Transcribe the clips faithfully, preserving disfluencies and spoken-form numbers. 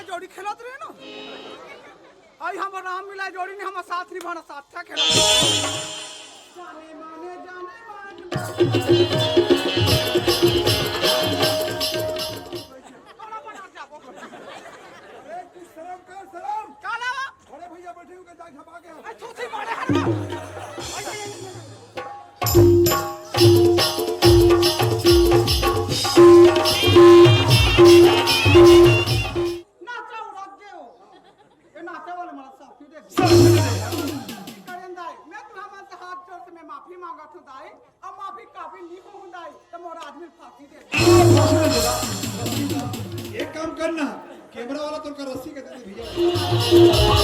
जोड़ी खेलत रहे ना। आई हम राम मिला जोड़ी ने हम साथ निभाना, साथ क्या खेला। जाने माने, जाने माने। बड़ा बड़ा जाबो। अरे, कुछ शर्म कर, शर्म। का लावा? बड़े भैया बैठे हुए, जा झपा के। आई, थूथी मारे हर बार। आई, आई, आई, आई। नाचा उड़ा दे हो। ये नाचे वाले मर्द साथी दे। करें दाई, मैं तुहमन से हाथ जोड़ के मैं माफी मांगत हूँ दाई, अब माफी काबिल नहीं हूँ दाई, तो मोर आदमी फांसी दे। एक काम करना, कैमरा वाला तोर का रस्सी के दे दे भैया।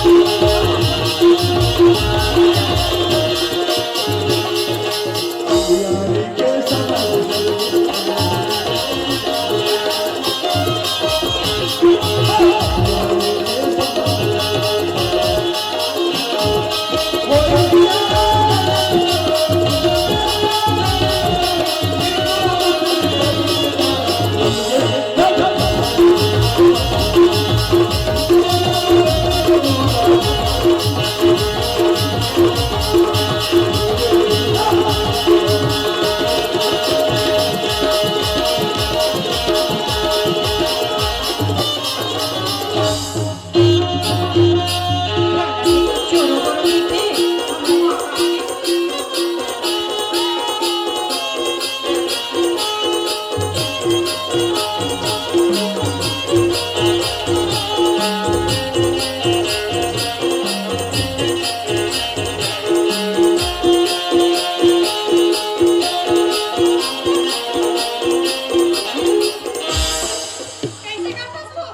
कैसे करथस तू?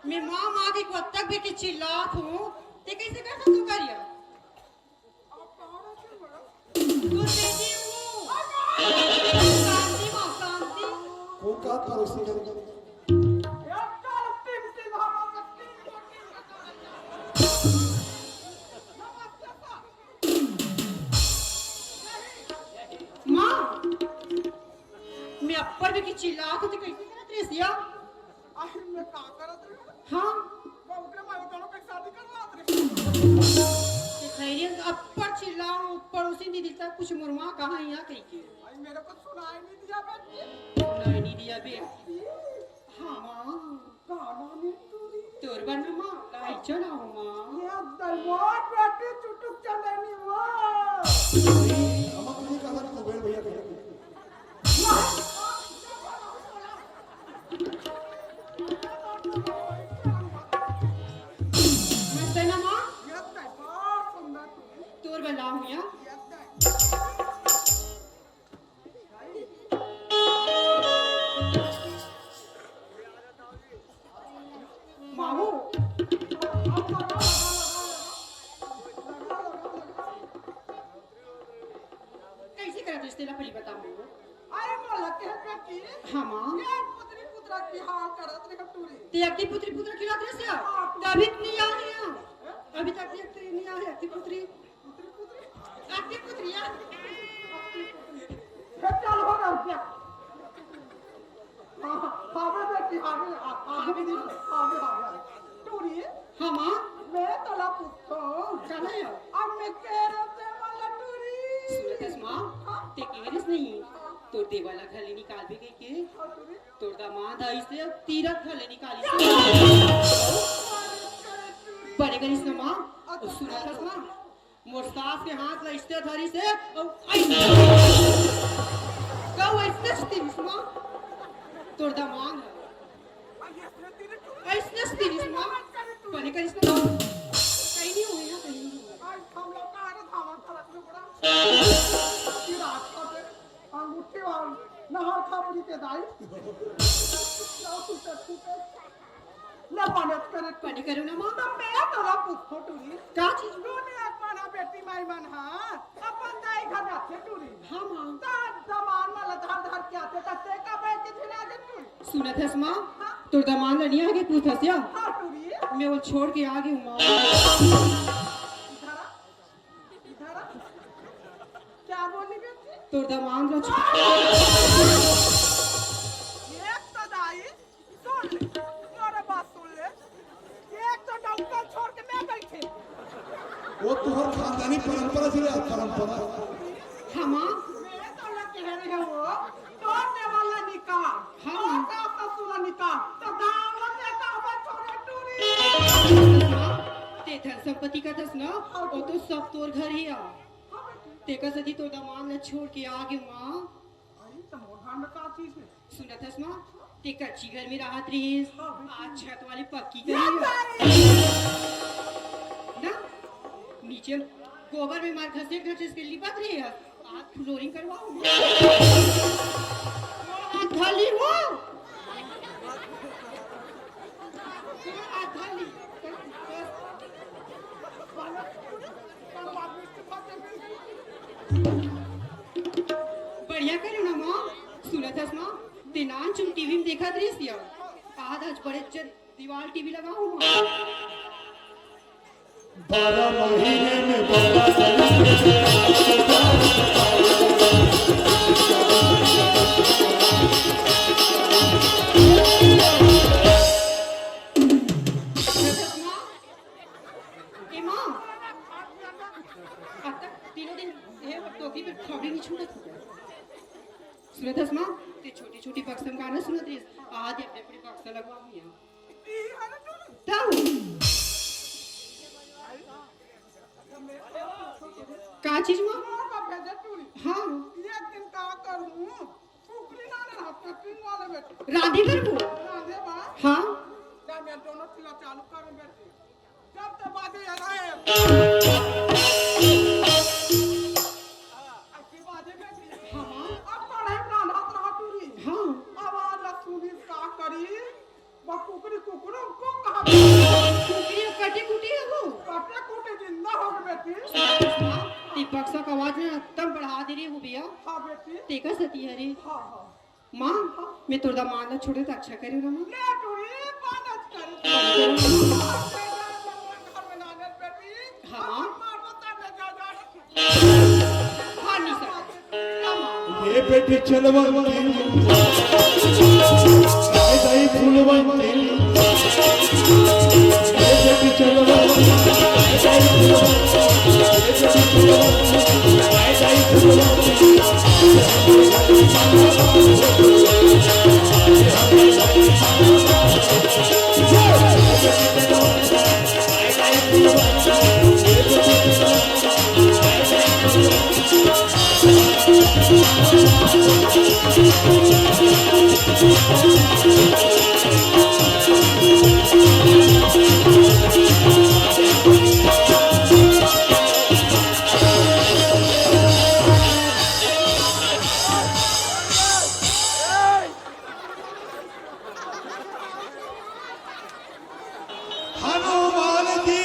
मैं माँ, माँ के कोत्तक भी के चिल्लात हूँ, ते कैसे करथस तू करिया? तू देती हूँ। शांति माँ, शांति। कौन कहा पड़ोसी करे? माँ, मैं अब्बड़ भी के चिल्लात हूँ, ते कैसे करत रेहेस या? आखिर मैं का करत रहे? हाँ। वो ओकरे माई दोनों के शादी करवात रहे। ते खैरियत अब्बड़ चिल्लाऊं, पड़ोसी दीदी तक कुछ मुरमा कहाँ यहाँ कही के। भाई मेरे को सुनाई नहीं दिया बेटी। सुनाई नहीं दिया बेटी। हाँ माँ। गाना नहीं तू। तोर बर ना माँ, लाई चला हो माँ। ये दलवार बेटी चुटुक चलेनी माँ। हम अपनी कहानी को बेल भैया कहेंगे। मस्त है ना माँ? तोर बला हुआ। मामू। कैसे करत रिश्ते ला पहले बता मामू। अरे मोला कह बेटी। हाँ माँ। ये पुत्री पुत्रा की हाल करत रे टूरी। ते अति पुत्री पुत्रा की रात रिश्ते। हाँ। तभी तो नहीं आ रही है। अभी तक ये तो नहीं आ रही अति पुत्री। पुत्री पुत्री। अति पुत्री यार। हे चल हो रहा क्या? हाँ, हाँ, हाँ, बेटी, हाँ, हाँ, हाँ, हाँ, हाँ, हाँ। टूरी। हाँ माँ। मैं तोला पूछो। चले हो। अब मैं कह रहा ते वाला टूरी। सुनत हस माँ, हाँ। ते कह रहिस नहीं, तोर देवर ला घर ले निकालबे कहिके, हाँ, टूरी। तोर दामाद आइस ते तीरथ घर ले निकालिस। बने करिस ना माँ, अच्छा। सुनत हस माँ, मोर सास के हाथ ला अइसने धरिस हे, अउ अइसने, कहूँ अइसने तिरिस माँ, तोर दामाद ह। अइसने तिरिस माँ, बने करिस ना। कहीं नहीं हुई ना, कहीं नहीं हुई। अंगूठी वाली नहर खपरी के दाई। ले बने करे। बने करो ना माँ। त मैं तोला पूछथों टूरी। का चीज? दुनिया के मन ह बेटी माई मन ह अपन दाई घर जाथे टूरी। हाँ माँ। त दमांद मन ला धर धर के आथे त ते का बैठ के झिला दे टूरी। सुनत हस माँ? हाँ। तोर दमांद ला नइ आगे पूछत हस या? हाँ टूरी। मैं वो छोड़ के आ गे हूँ माँ। धरा, धरा। क्या बोली बेटी? तोर दमांद ला छोड़। एक तो दाई, सुन ले, मोर बात सुन ले। एक तो डौका छोड़ के मैं बैठे। वो तोहर खानदानी परंपरा से ले, परंपरा। हाँ माँ। मैं तो ना कह रही हूँ वो, तोर देवर ला निकाल। हाँ। तोर सास ससुर ला निकाल। त दाम ला ते का बा छोरे टूरी। माँ, ते धन संपत्ति कथस ना, वो तो सब तोर घर ही आ। हाँ बेटी। तेकर सेती तोर दमांद ला छोड़ के आ गे माँ। अरे, त मोर घर में का चीज हे? सुनत हस माँ, ते कच्ची घर में राहत रहिस, हाँ, बिल्कुल। आज छत वाली पक्की घर में। ना, नीचे गोबर में मार घसेट घसेट के लिपत रहिस, आज flooring करवाहूँ। आज खाली हो। आज खाली। बढ़िया करे ना माँ, सुनत हस माँ, ते नानचुन टीवी में देखत रहिस या। आज, आज बड़े जन दीवाल टीवी लगाहूँ माँ। बारह महीने में बारह तारीख। सुनत हस माँ, ए माँ, अब तक तीनों दिन ये टोपी पे खबड़ी नहीं छूटत। सुनत हस माँ, ते छोटी छोटी बक्सा में गाना सुनत रहिस, आज ये बड़े बड़े बक्सा लगवाहूँ या। तब का चीज माँ? हाँ। एक दिन का करूँ, कुकरी लाने रहा, packing वाले बेटी। रांधे बर वो? रांधे बर? हाँ। जा, मैं दोनों चूल्हा चालू करूँ बेटी। जब तक बाजे ये रहे। अच्छी बाजे बेटी। हाँ। अब पढ़े में रांधत रहा टूरी। हाँ। आवाज ला सुनी का करी। बा कुकरी कुकरू को कहा। कुकरी कटी कुटी हे वो। कटे कुटी जिंदा हो गए बेटी। दीपक सा का आवाज ना एकदम बढ़ा दे रही हो भैया। हाँ बेटी। तेकर सेती हरे। हाँ, हाँ। माँ, मैं तोर दमांद ला छोड़े त अच्छा करे ना माँ। ले टूरी, बात कर। घर में ना ले बेटी। हाँ। मार बता दे जा, जा। हाँ, नहीं सर। ये बेटी चलवंती, ये दाई फूलवंती, ये बेटी चलवंती, ये दाई फूलवंती, ये बेटी चलवंती, ये दाई फूलवंती। हनुमान जी।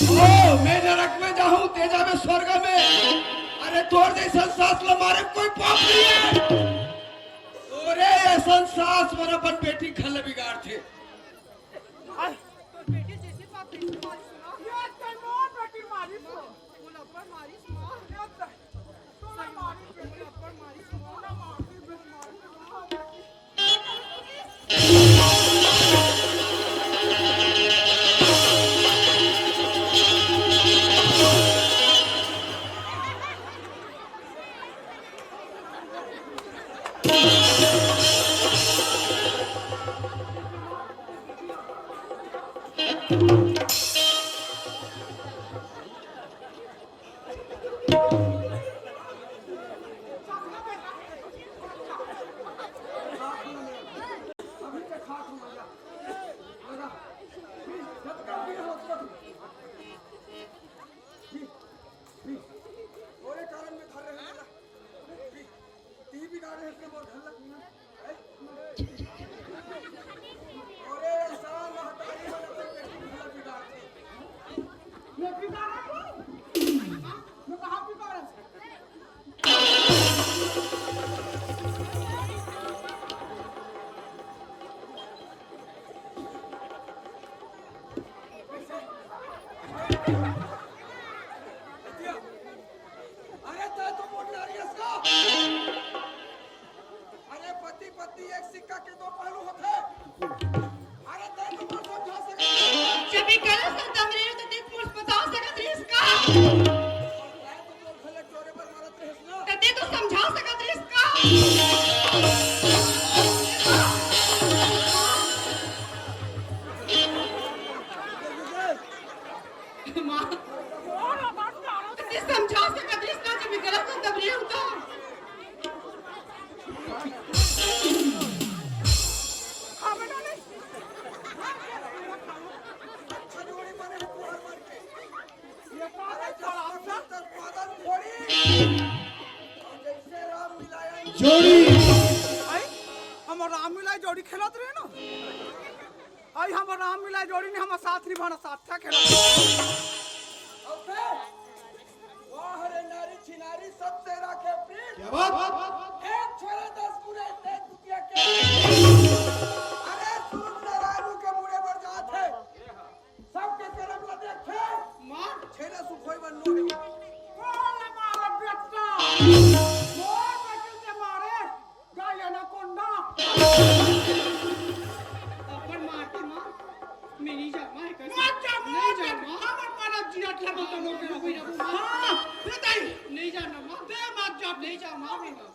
ओ, मैं नरक में जाहूं, ते जाबे स्वर्ग में। अरे, तोर जैसन सास ल मारे कोई पाप नहीं है। तोरे अइसन सास मन अपन बेटी घर ल बिगाड़थे। तोर बेटी जैसे तोरे कारण में धर रहे हैं। ती बिगाड़े हे अपने मोर घर ला। हैं? अरे, ऐसा महतारी मन अपन बेटी घर ला बिगाड़थे। मैं बिगाड़ा हूँ? मैं कहाँ बिगाड़ा हूँ? अरे, तैं तो मोर नारी हस का? अरे, पति पत्नी एक सिक्का के दो पहलू होथे। अरे, तैं तो मोर समझा सकत हस। जब ये गलत संतान रहे हो, तो तैं मोर बता सकत रहिस का? अरे, तैं तो मोर घले टोरे बर मरत रहिस ना। त तैं तो समझा सकत रहिस का? माँ, त तैं समझा सकत रहिस ना, जब ये गलत संतान रहे हो तो। जोड़ी। आई, हमर राम मिलाई जोड़ी खेलत रहे ना। आई, हमर राम मिलाई जोड़ी ने हमर साथ निभाना, साथ क्या खेलत रहे। वाह रे नारी छिनारी, सबसे राखे प्रीत। क्या बात? एक छोरा दस गुना एक रुपया के। अरे सूरज नारायण के मुड़े पर जात हे। सबके करम ला देखे। माँ। छेना सुखोई बन्नो हे। कौन मारा बेटा? मोर बेटी के मारे। गाय anaconda। थप्पड़ मार के माँ, मैं नहीं जाऊँ माँ, एक मत जा, नहीं मत जाऊँ जा। माँ। हमर मारा जिया के मत हाँ, बोलो। मैं नहीं जाऊँ माँ। हाँ, बताई। नहीं जाना माँ। दे मत जा। नहीं जाऊँ माँ, मैं ना।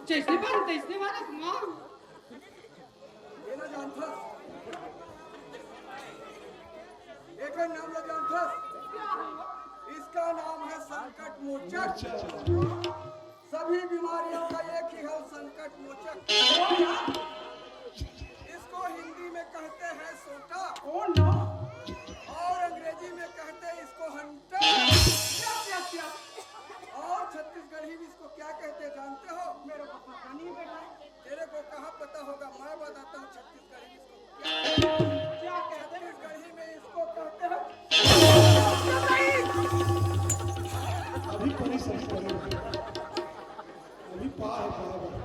जैसे बात, तैसे बात, माँ। एला जानथस? एकर नाम ला जानथस? इसका नाम है संकट मोचक। सभी बीमारियों का एक ही हल, संकट मोचक। इसको हिंदी में कहते हैं सोटा। Oh no! और अंग्रेजी में कहते हैं इसको हंटर। क्या, क्या, क्या? और छत्तीसगढ़ी में इसको क्या कहते हैं जानते हो? मेरे को पता नहीं बेटा। तेरे को कहाँ पता होगा, मैं बताता हूँ छत्तीसगढ़ी में इसको क्या कहते हैं। क्या कहते हैं? छत्तीसगढ़ी में इसको कहते हैं। अभी परी सही करो। अभी पा है, पा है।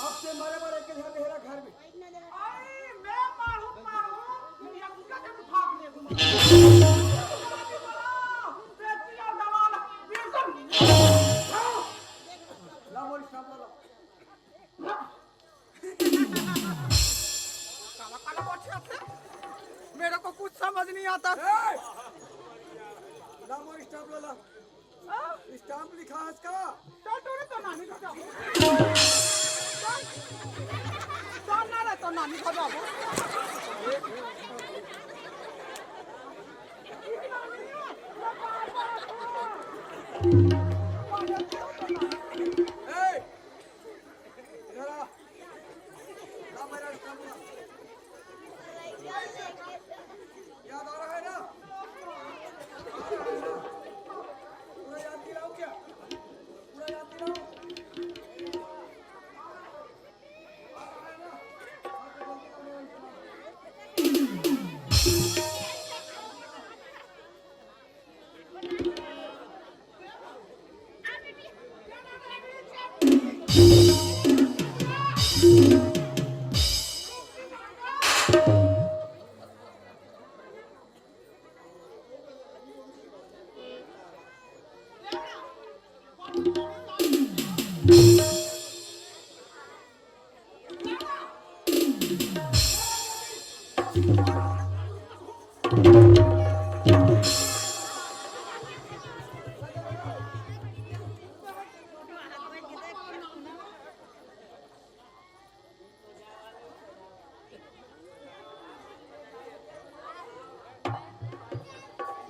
अब से मरे बर एक झन रहेला घर में। अरे, मैं मारू, मारू, मैं यक्का के उठा के ले दूंगा। बेटी और दलाल, बिल्कुल। ला मोर स्टाफ ला। काला, काला बात है। मेरे को कुछ समझ नहीं आता। ए! ला मोर स्टाफ ला, ला। हाँ? स्टाम्प लिखा है इसका? चल, तोरे तो नानी खा जाबो। चल। चल ना रे, तो नानी खा जाबो।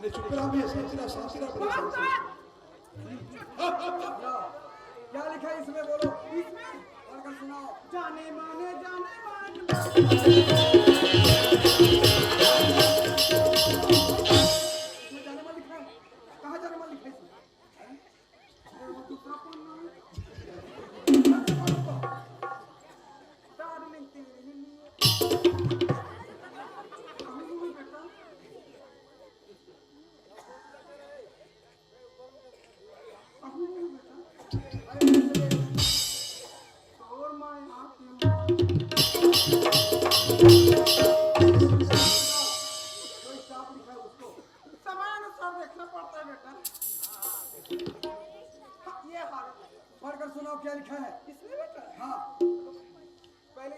अरे चुप रहा बे, शांति रहा, शांति रहा, बड़े शांति। क्या लिखा है इसमें, बोलो। इसमें? पढ़कर सुनाओ। जाने माने, जाने मान। इसमें जाने मान लिखा है? कहाँ जाने मान लिखा है इसमें? हैं? अरे वो दूसरा कौन नाम है? Darling तेरे लिए। अभी भी बेटा। अभी भी बेटा। अरे तोर माँ यहाँ के माँ। कोई स्टाफ लिखा है उसको। समय अनुसार देखना पड़ता है बेटा। हाँ, ये हाल है। पढ़कर सुनाओ, क्या लिखा है? इसमें बेटा? हाँ। पहले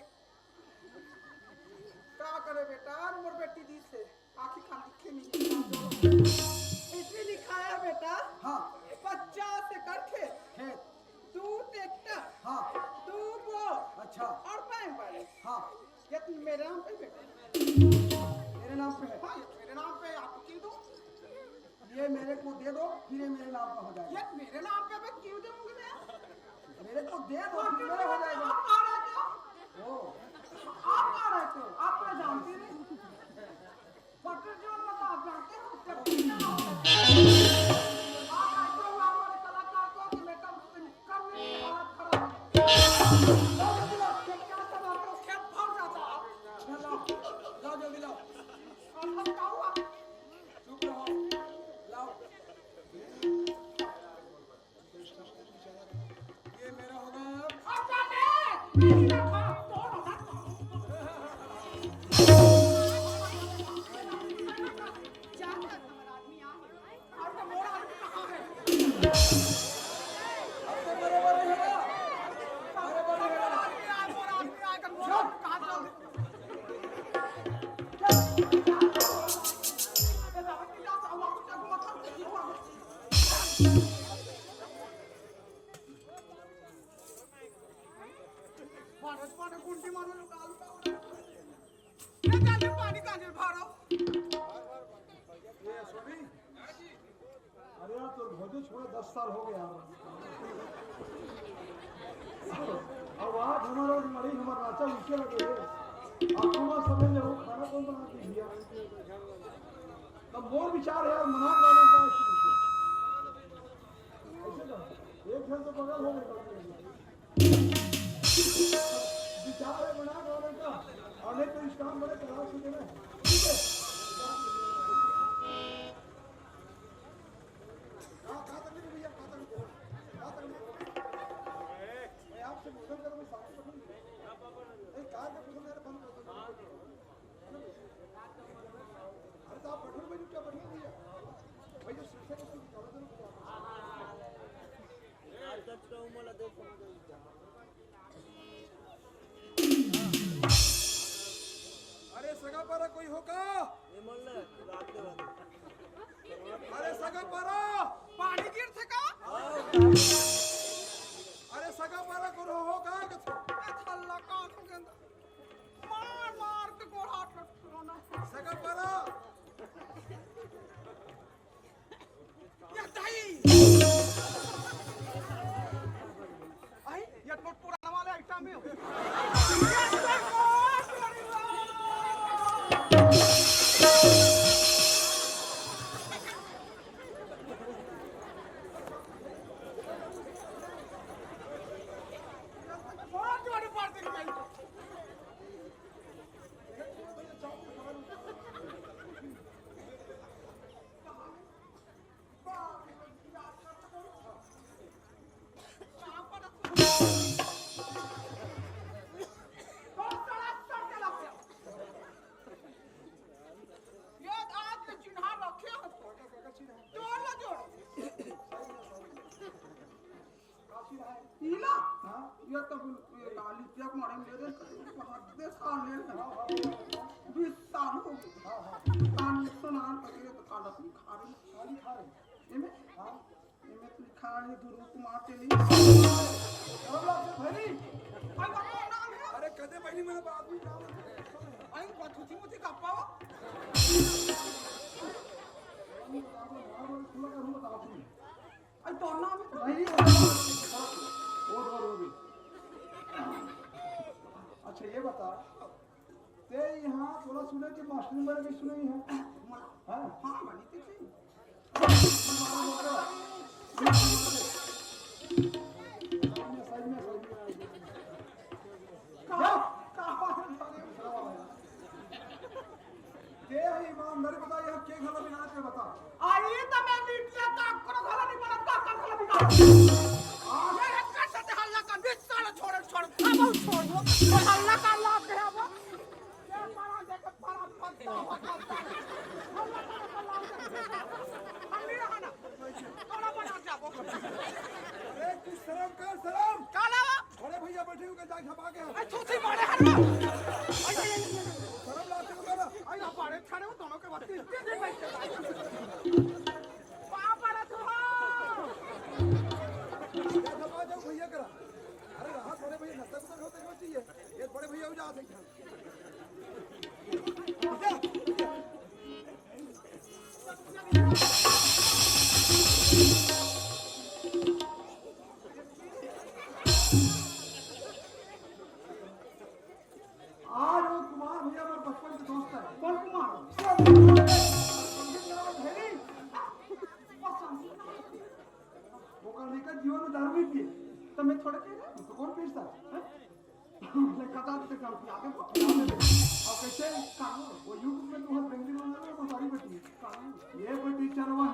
का करे बेटा, मोर बेटी दी से आँखी खान दिखे नहीं। इसमें लिखा है बेटा, हाँ। पचास एकड़ खेत, खेत। दो ट्रैक्टर, हाँ। दो बोर, अच्छा। और बैंक बैलेंस। हाँ। ये तो मेरे नाम पे बेटा। मेरे नाम पे है? हाँ, ये मेरे नाम पे है, आपको क्यों दूँ? ये मेरे को दे दो, फिर ये मेरे नाम का हो जाएगा। ये मेरे नाम पे मैं क्यों दूंगी मैं? मेरे को दे दो, फिर मेरा हो जाएगा। आप आ रहे थे? ओ। आप आ रहे थे, आप मैं जानती नहीं। बटर जोन में तो आप जानते हो, क्या पीना होता है। आप ऐसे हुआ हमारे कलाकार को कि मैं कम से कम करने की हालत खराब है। क्या सब आप लोग खेत भर जाता है। लाओ, लाओ जल्दी लाओ। और हम क्या हुआ? चुप रहो, लाओ। ये मेरा होगा। अरे बड़े बड़े हेरा, अरे बड़े हेरा। बड़े बड़े गुंडी मारो लोग आलू का। ये जाने पानी का जल भरो। ये स्वामी, अरे यार, तोर भौजी छोड़ा दस साल हो गया। अब आज हमारा मड़ी हमारा नाचा उनके लगे है। अब तुम्हारा समय में वो खाना कौन बना के दिया? तब मोर विचार है यार, मना वाले का ऐसे कर। एक जन तो बगल हो गए। विचार है मना वाले का, और नहीं तो इस काम बड़े तलाश से देना है। ठीक है? कहाँ, कहाँ तक नहीं भैया, कहाँ तक नहीं? कहाँ तक नहीं? मैं आपसे भोजन करूँ, मैं साथ में बैठूंगी। नहीं, कार में भोजन मेरा बंद कर दो। अरे तो आप बैठो ना भाई, चुपचाप बैठो ना भैया। भाई जो शिक्षक है, उसको निकालो तो ना भैया। अरे सगा पारा कोई हो का? अरे सगा पारा, पानी गिर थे का? अरे सगा पारा कोई हो का? ए, थल्ला का हो गया? मार मार के गोड़ हाथ लटकाना। सगा पारा। या दाई। आई, या तो पुराना वाला आइटम है। बहुत जोर पार देख भाई। इला? हाँ? ये तो बिल्कुल, ये काली चेक मारे मेरे, हद से साल ले रहे हैं। बीस साल हो गए। हाँ, हाँ। कान सुनान पकड़े तो काला अपनी खा रही। काली खा रही। इनमें? हाँ। इनमें तो लिखा है ध्रुव कुमार के लिए। और बात है भाई। भाई, बात कौन नाम है? अरे, कदे भाई, मेरा बात भी नाम है। भाई, बात होती मुझे कब पाओ? नहीं, वो तो, वो तो, वो तो। अच्छा, ये बता, ते यहाँ तोला सुने कि मास्टर बर भी सुने ही है? हाँ? हाँ, बनी थी, थी। सही में, सही में, सही में। का? का? ते हे ईमानदारी बता, यहाँ के घला बिगाड़त हे, बता। अरे, त मैं बिटिया काकरो घला नहीं बनत, काकर घला बिगाड़त हे। आ, मैं एक से हल्ला कर, बीच साला छोड़, छोड़, अब छोड़, वो हल्ला कर लाते हैं वो। ये बड़ा देख, बड़ा पत्ता, पत्ता। हल्ला कर, हल्ला कर। हम नहीं रहना। थोड़ा बड़ा जाबो। अरे, कुछ शर्म कर, शर्म। का लावा? बड़े भैया बैठे हुए, जाके भागे हैं। अरे, थूथी मारे हर बार। अरे, अरे, अरे, अरे। शर्म लाते हो ना? अरे, बड़े खड़े हो दोनों के बाद तीन, तीन दिन बैठ के। बाप रे, तू हो। ये दबा जाओ भैया करा। अरे, राहत बड़े भैया, नशा तो होते होना चाहिए। ये बड़े भैया हो जाते हैं। आज वो कुमार भैया मोर बचपन के दोस्त है। कौन कुमार? संगीत कलाकार भेरी। ओकर लेकर जीवन में दारू नहीं पिए। तो मैं थोड़े कह रहा हूँ। तो कौन पीता है? हैं? मैं कटा के काम किया, आगे को, आगे को। और कैसे? वो YouTube में तू हर बेंगली में ना, वो सारी बची। ये कोई टीचर हुआ?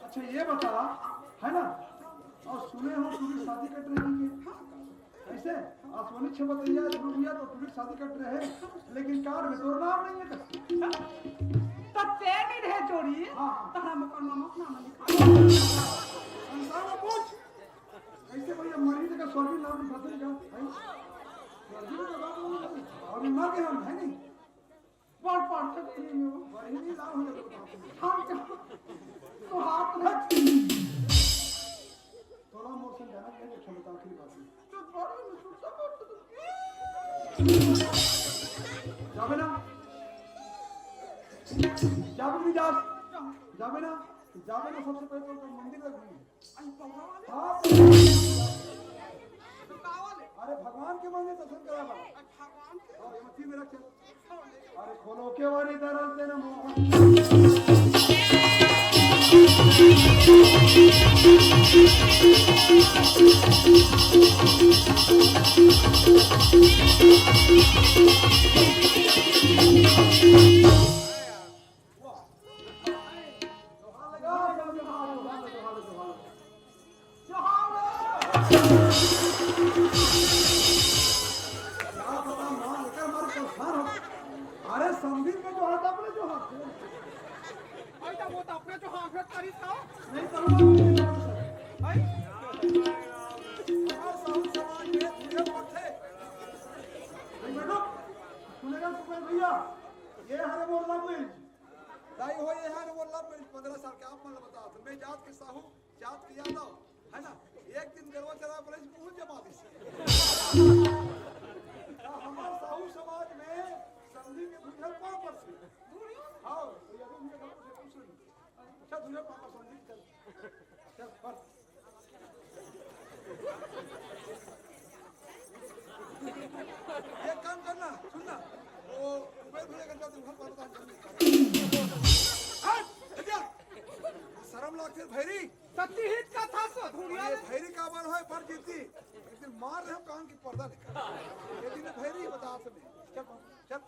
अच्छा, ये बता, है ना? और सुने हो टूरी शादी कट रही है। कैसे? आसमानी छे बतैया, ध्रुव भैया तो टूरी शादी कट रहे, लेकिन कार्ड में तोर नाम नहीं है। तो ते नहीं रहे चोरी, हाँ। तो हम ओकर नाम अपना में लिखा। संसार में पूछ। कैसे भैया, मरी जगह स्वर्गीय नाम लिखा देगा, हैं? स्वर्गीय का बात नहीं है। और ये मर गए हम, है नहीं? पढ़, पढ़ के तो नहीं हो। बड़ी नहीं लाभ हो जाता। हम क्या? तो हाथ में। थोड़ा मोर से जाना चाहिए, क्षमता आखिरी बात है। तो बड़ा नहीं सुनता, बड़ा तो जाबे ना? जाबे नहीं जा? जाबे ना? जाबे ना, सबसे पहले तो मंदिर लग गई। अरे, पौधा वाले? हाँ। तो का वाले? अरे, भगवान के मंदिर दर्शन कराबा। अरे, भगवान के? और ये मच्छी मेरा खेल। अरे, खोलो केवाड़ी, दरद देना मोहन। जोहार लगा, जोहार, जोहार, जोहार, जोहार। जोहार। क्या पता, मार लेकर मार परेशान हो। अरे, संदीप में जोहार, तो अपने जोहार। भाई, तो वो तो अपने जोहार, फिर करी था। नहीं, तो वो नहीं जोहार, सर। भाई। हमारे साहू समाज में पूरे पट्टे। भाई, बैठो। सुनेगा सुपेश भैया, ये हरे मोहल्ला में दाई हो, ये है ना, वो love marriage, पंद्रह साल के, आप मन ल बता, तो मैं जात के साहू, जात के यादव, है ना? एक दिन गरवा चरा बोले, बहुत जमा दिस। हमार साहू समाज में संधि के बुझल पाँव पर से। हाँ, तो ये अभी मुझे घर से पूछ रही। अच्छा, तुझे पापा संधि कर। चल, पढ़। एक काम करना, सुनना, वो मोबाइल भैया के साथ उठा पाता था। हट, हट जा। शर्म लागथे भैरी। सत्य हित का था सो धुरिया ये भैरी का बार होय पर जीती। एक दिन मार रहे हो कान की पर्दा निकाल। ये दिन भैरी बता तुम्हें। चल, चल।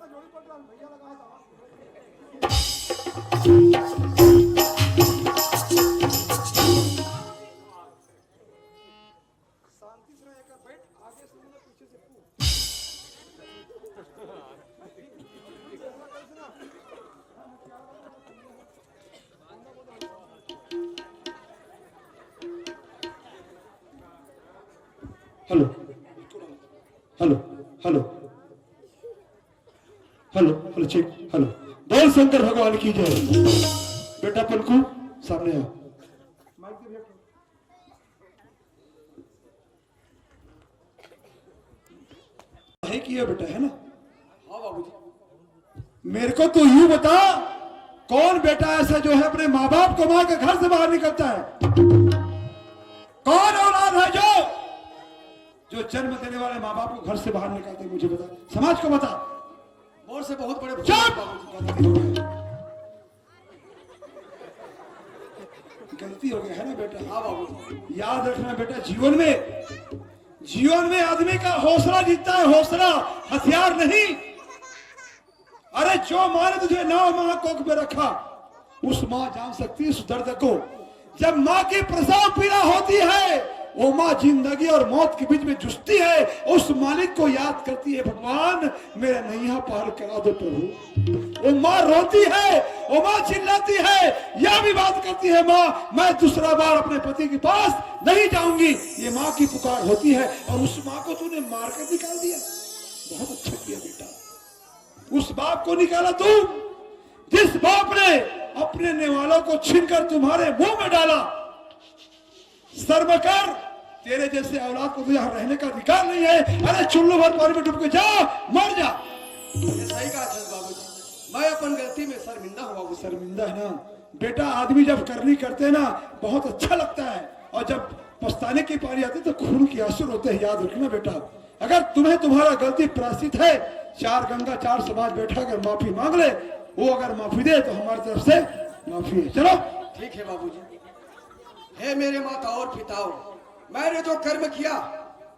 Hello, hello, hello, hello, hello, check, hello. बोल शंकर भगवान की जय। बेटा पलकू, सामने आ। है कि ये बेटा, है ना? हाँ बाबूजी। मेरे को तो यूं बता, कौन बेटा ऐसा जो है अपने माँ बाप को मार के घर से बाहर निकलता है? कौन औलाद है जो, जो जन्म देने वाले माँ बाप को घर से बाहर निकालते है? मुझे बता, समाज को बता। मोर से बहुत बड़े भूल चुप! बाबूजी, गलती हो गई। गलती हो गया है ना बेटा? हाँ बाबू। याद रखना बेटा, जीवन में, जीवन में आदमी का हौसला जीतता है, हौसला, हथियार नहीं। अरे, जो माँ ने तुझे नौ माह कोख में रखा, उस माँ जान सकती है उस दर्द को। जब माँ की प्रसव पीड़ा होती है, वो माँ जिंदगी और मौत के बीच में जूझती है, उस मालिक को याद करती है, भगवान, मेरा नैया पार करा दो प्रभु। वो माँ रोती है, वो माँ चिल्लाती है, यह भी बात करती है, माँ, मैं दूसरा बार अपने पति के पास नहीं जाऊंगी। ये माँ की पुकार होती है। और उस माँ को तूने मार कर निकाल दिया। बहुत अच्छा किया बेटा, उस बाप को निकाला तू, जिस बाप ने अपने नेवालों को छीनकर तुम्हारे मुंह में डाला। शर्म कर, तेरे जैसे औलाद को तो यहाँ रहने का अधिकार नहीं है। अरे, चुल्लू भर पानी में डूब के जा, मर जा। ये सही कहा चंद बाबूजी, मैं अपन गलती में शर्मिंदा हूँ बाबू। शर्मिंदा है ना बेटा, आदमी जब करनी करते हैं ना, बहुत अच्छा लगता है, और जब पछताने की पारी आती है तो खून के आंसू रोते हैं। याद रखना बेटा, अगर तुम्हें तुम्हारा गलती प्राश्चित है, चार गंगा चार समाज बैठा अगर माफी मांग ले, वो अगर माफी दे तो हमारी तरफ से माफी है। चलो। ठीक है बाबूजी। हे मेरे माताओं और पिताओं, मैंने जो कर्म किया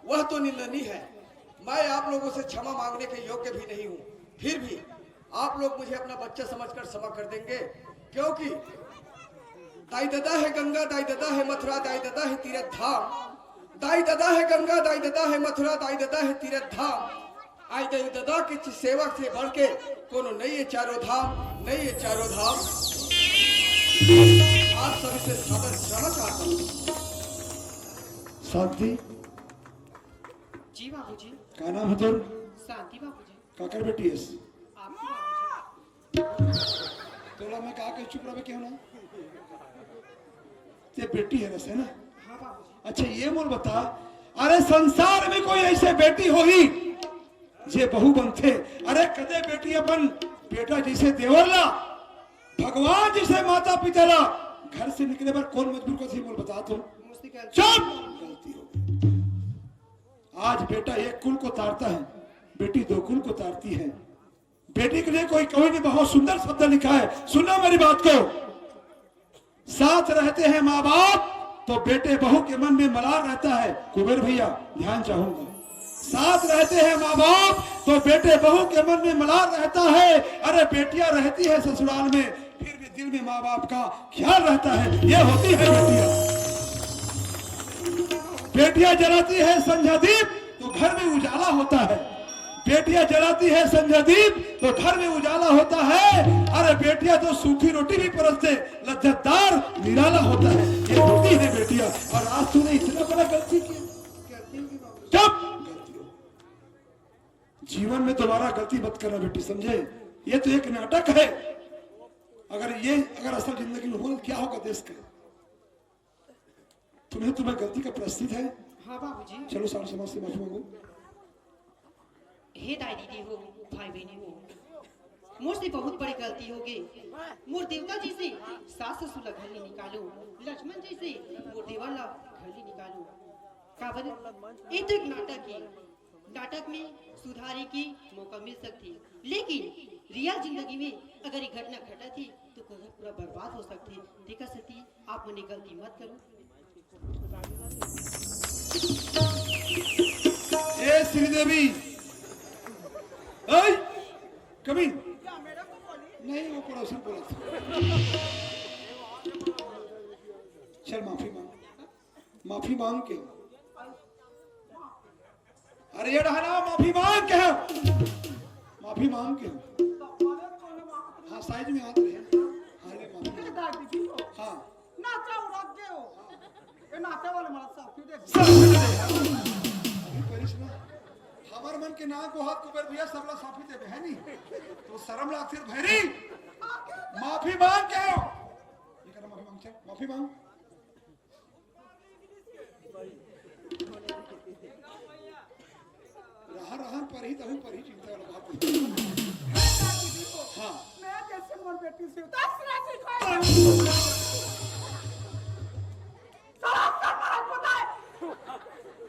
वह तो निंदनीय है। मैं आप लोगों से क्षमा मांगने के योग्य भी नहीं हूँ, फिर भी आप लोग मुझे अपना बच्चा समझकर क्षमा कर देंगे, क्योंकि दाई ददा है गंगा, दाई ददा है मथुरा, दाई ददा है तीरथ धाम, दाई ददा है गंगा, दाई ददा है मथुरा, दाई ददा है तीरथ धाम। आई दाई ददा के चि-, सेवा से बढ़ के कोनो नहीं है चारों धाम, नहीं है चारों धाम। आप सभी से सादर क्षमा चाहता हूँ। शांति, जी बाबूजी। का नाम है तोर? शांति बाबूजी। काकर बेटी है? आपकी बाबूजी। तोला मैं का कह चुप रहे क्यों ना? ते बेटी है रस, है ना? हाँ बाबूजी। अच्छा, ये मोर बता, अरे, संसार में कोई ऐसे बेटी होही जे बहू बनथे? अरे, कदे बेटी अपन बेटा जैसे देवर ला, भगवान जैसे माता पिता ला घर से निकले बर कौन मजबूर करथे, मोर बता तो। मुझसे क्या चुप! गलती हो गई। आज बेटा एक कुल को तारता है, बेटी दो कुल को तारती है। बेटी के लिए कोई कवि ने बहुत सुंदर शब्द लिखा है, सुनना मेरी बात को। साथ रहते हैं माँ बाप तो बेटे बहू के मन में मलार रहता है। कुबेर भैया, ध्यान चाहूंगा। साथ रहते हैं माँ बाप तो बेटे बहू के मन में मलार रहता है। अरे, बेटियां रहती है ससुराल में, फिर भी दिल में माँ बाप का ख्याल रहता है। ये होती है बेटियां। बेटियां जलाती है संध्या दीप तो घर में उजाला होता है। बेटियां जलाती है संध्या दीप तो घर में उजाला होता है। अरे, बेटियां तो सूखी रोटी भी परस दे, लज्जतदार निराला होता है। ये होती है बेटियां। और आज तूने इतना बड़ा गलती किया। चुप! जीवन में दोबारा गलती मत करना बेटी, समझे? ये तो एक नाटक है। अगर ये, अगर असल जिंदगी में हो तो क्या होगा देश का? तुम्हें, तुम्हें गलती का प्रायश्चित है। हाँ बाबूजी। चलो, सारे समाज से माफी मांगो। हे दाई दीदी हो, भाई बहनी हो, मोर से बहुत बड़ी गलती हो गई। मोर देवता जैसे सास ससुर ला घर ले निकालो, लक्ष्मण जैसे मोर देवर ला घर ले निकालो। काबर? ये तो एक नाटक है। नाटक में सुधारे के मौका मिल सकथे, लेकिन रियल जिंदगी में अगर ये घटना घटत हे, तो पूरा, पूरा बर्बाद हो सकथे। तेकर सेती आप मन ये गलती मत करो। ए श्रीदेवी, ऐ, कभी नहीं, वो पड़ोसी बोला था। चल, माफी मांग, माफी मांग के। अरे, ये डहना, माफी मांग के। माफी मांग के। हाँ, साइज में हाथ रहे। हाँ, ले, माफी मांग। हाँ। नाचा उड़ा दे हो। ये नाचे वाले मारा selfie दे। Selfie दे। अभी करिस ना। हमर मन के ना को हाथ कुबेर भैया सबला selfie देबे, है नी? तो शर्म लागथे भैरी। माफी मांग के। ये करा, माफी मांग, चल, माफी मांग। रहा, रहा, परही, तहु परही, चिंता वाला बात नहीं। हाँ। मैं जैसे मोर बेटी से दस राशि खाए। साला सब मरद बताए।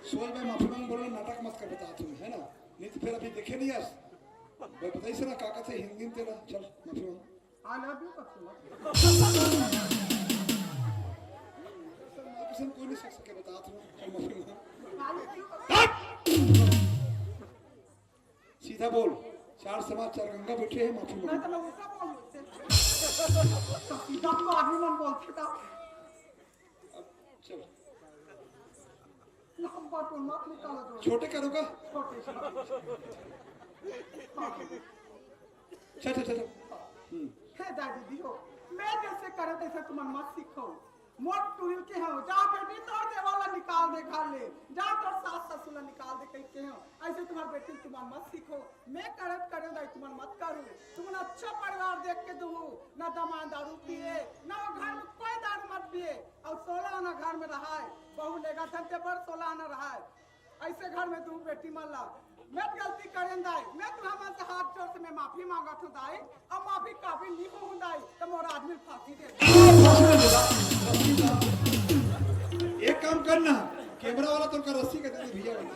सोच में माफी मांग बोलना, नाटक मत कर, बता तू, है ना? नहीं तो फिर अभी देखे नहीं आज। मैं बताइस ना, काका से हिंदी में तेरा, चल, माफी मांग। I love you, Kasturba. Sir, मैं किसी को नहीं सक सके, बता तू, चल, माफी मांग। I love you, Kasturba. हट! सीधा बोल, चार समाज, चार गंगा बैठे हैं, माफी मैं मांग। तो मैं उल्टा बोल देते। तो सीधा तो आदमी मन बोलते था। अब चल। लंबा टोन मत निकालो जो। छोटे करो का? छोटे से। चल, चल, चल, चल। हम्म। हे दाई दीदी हो, मैं जैसे करे तैसे तुमन मत सीखो। मोर टुरी के हो, जा बेटी तोर देवाला निकाल दे घर ले, जा तोर सास ससुर ला निकाल दे कहि के हो। ऐसे तुम्हार बेटी तुमन मत सीखो। मैं करत करे दाई तुमन मत करो। तुमन अच्छा परिवार देख के दूहू, ना दमांद दारू पिए, ना वो घर में कोई दारू मत पिए। अउ सोलह आना घर में रहाय, बहू लेगा धन ते बर सोलह आना रहाय। ऐसे घर में दूहू बेटी मन ला। मैं गलती करेन दाई, मैं तुमन मन से हाथ जोड़ से मैं माफी मांगत हूँ दाई। अब माफी काबिल नहीं हूँ दाई, तो मोर आदमी फांसी दे दे। एक काम करना, कैमरा वाला तोर का रस्सी के दे दे भैया वाला।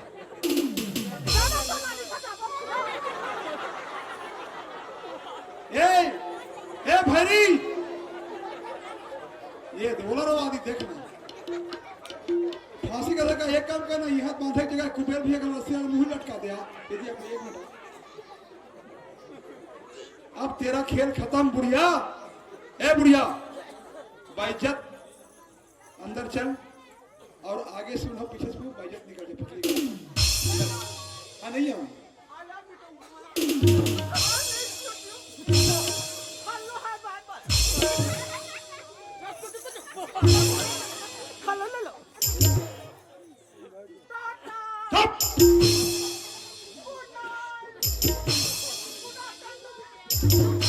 ए, ए भैरी, ये दे, बोला रो आदि देख ना। फांसी का लगा, एक काम करना, ये हाथ बांधे के जगह कुबेर भैया का रस्सी वाला मुंह लटका दे, आप। ये दिया, एक मिनट। अब तेरा खेल खत्म, बुढ़िया। ए बुढ़िया, बाइज्जत, अंदर चल। और आगे से उन्हें पीछे से वो बाइज्जत निकल जाए, पतली। हाँ, नहीं आऊँ। चुप!